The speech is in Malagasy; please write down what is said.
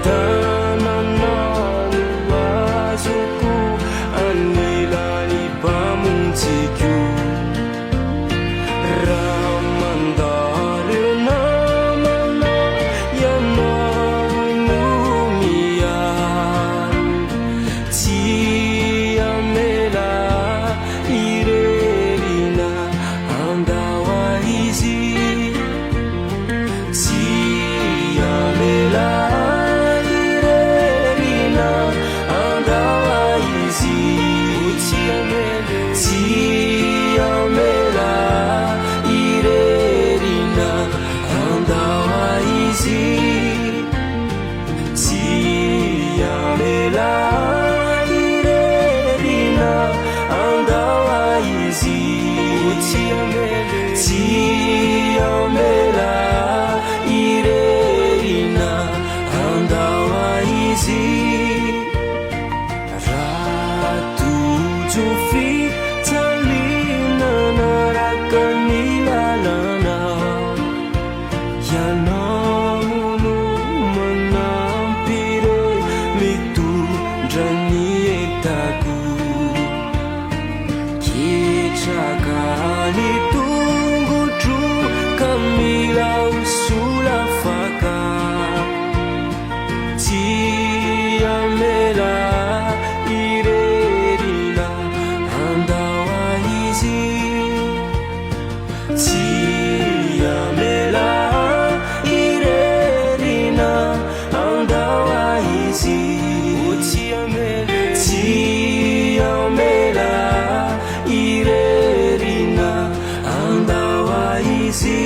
Fiadanana no azoko anilan'ny Mpamonjiko. Raha mandalo ireo namana, Ianao no miaro. Tsy hamela irery na handao ahy Izy. Tsy hamela irery na handao ahy Izy. Tsy hamela irery na handao ahy Izy. Tsy hamela irery na handao ahy Izy. Tsy hamela irery na handao ahy Izy. Raha tojo fijaliana manaraka ny lalanao, Ianao no manampy re, mitondra ny entako. Ketraka ny tongotro ka mila ho solafaka. Tsy hamela irery na handao ahy Izy. Tsy hamela irery na handao ahy Izy. Tsy hamela irery na handao ahy Izy.